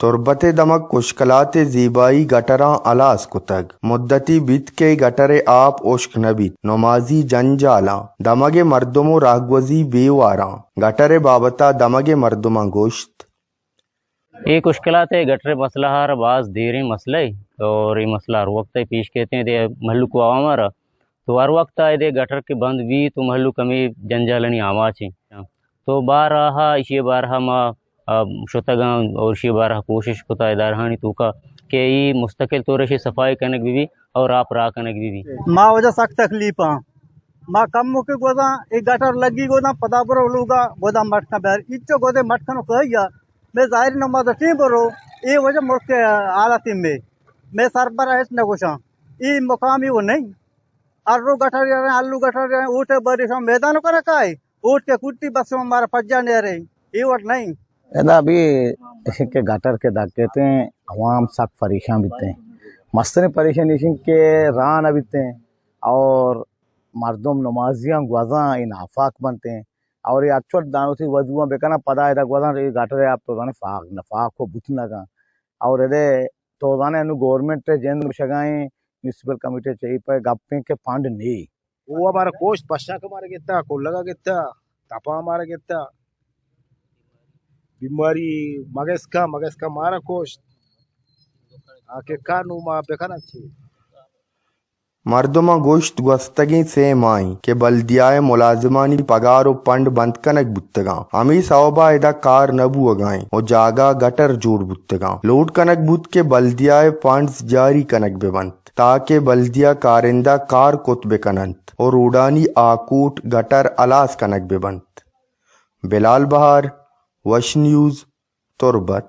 تربت ءِ دمگ کشکلات ءِ زیبائی گٹراں ہلاس کتگ۔ مدتی بیت کہ اے گٹر ءِ آپ ہشک نہ بیت، نمازی جنجالاں، دمگ ءِ مردم ءُ راہگوزی بے واراں۔ گٹر ءِ بابت ءَ دمگ ءِ مردماں گوشت۔ اے کشکلات ءِ گٹر ءِ مسئلہ ہر باز دیریں مسئلہ ءِ اور اے مسئلہ ہر وقت ءَ پیش کیت ایں۔ دے مہلوک ءُ عوام ءَ را تو ہر وقت ءَ دے گٹر کہ بند بیت تو مہلوک ہمے جنجالانی آماچ ایں۔ تو بارہا، ایشی بارہا ما، آ، شتگاں اور ایشی بارہا کوشش کتا ادارہانی توکا کہ اے مستقل طور ءَ ایشی صفائی کنگ بہ بی اور آپ راہ کنگ بہ بی۔ ما وجہ سک تکلیف آں۔ ما کموکے گوزاں، اے گٹر لگی گوزاں، پدا برو لوگا گوزاں مٹکاں بیار۔ ایچو گوزے مٹکاں کہیا، میں ظاہر نماز ٹیم برو، اے وجہ ملک حالت میں، میں سربراہ ہچ نہ گوشاں۔ اے مقامی وہ نہیں۔ ہر رو گٹر یا رہے، آلو گٹر یا رہے، اوٹے بری شام میدان کرا کائے، اوٹ کے کٹی بس شام مارا پجا نہیں رہے، اے وٹ نہیں۔ ادا بھی کہ گٹر کے دکتے ہیں، عوام سک پریشان بیتے ہیں۔ مستریں پریشانی ایش انت کہ راہ نہ بیتے ہیں اور مردم نمازیاں گوزاں اے نافاق بنتے ہیں اور اے اچوٹ دانوتی وضوعاں بکناں پدا ادا گوزاں اے گٹر ءِ آپ تو زانے فاق نفاق کو بوت نہ کن اور ادے تو زانے انو گورنمنٹ ءِ جند گوشگائیں میونسپل کمیٹی چیف ءِ گپیں کہ فنڈ نی۔ او ہمارا کوشت، پشاک مارا گتا، کلگا گتا، تپا مارا گتا، بیماری مگسکا، مگسکا مارا کوشت۔ آ کہ کار نو ما بکنن چی؟ مردماں گوشت، گوستگیں سے ماہیں کہ بلدیہ ءِ ملازمانی پگار ءُ پنڈ بند کنگ بوتگاں، ہمے سوبا ادا کار نہ بوگائیں ءُ جاگہ گٹر جوڑ بوتگاں۔ لوٹ کنگ بوت کہ بلدیہ ءِ فنڈز جاری کنگ بہ بنت تاکہ بلدیہ کارندہ کار کت بہ کننت ءُ روڈانی آکوٹ گٹر ہلاس کنگ بہ بنت۔ بلال بہار، وش نیوز، تربت۔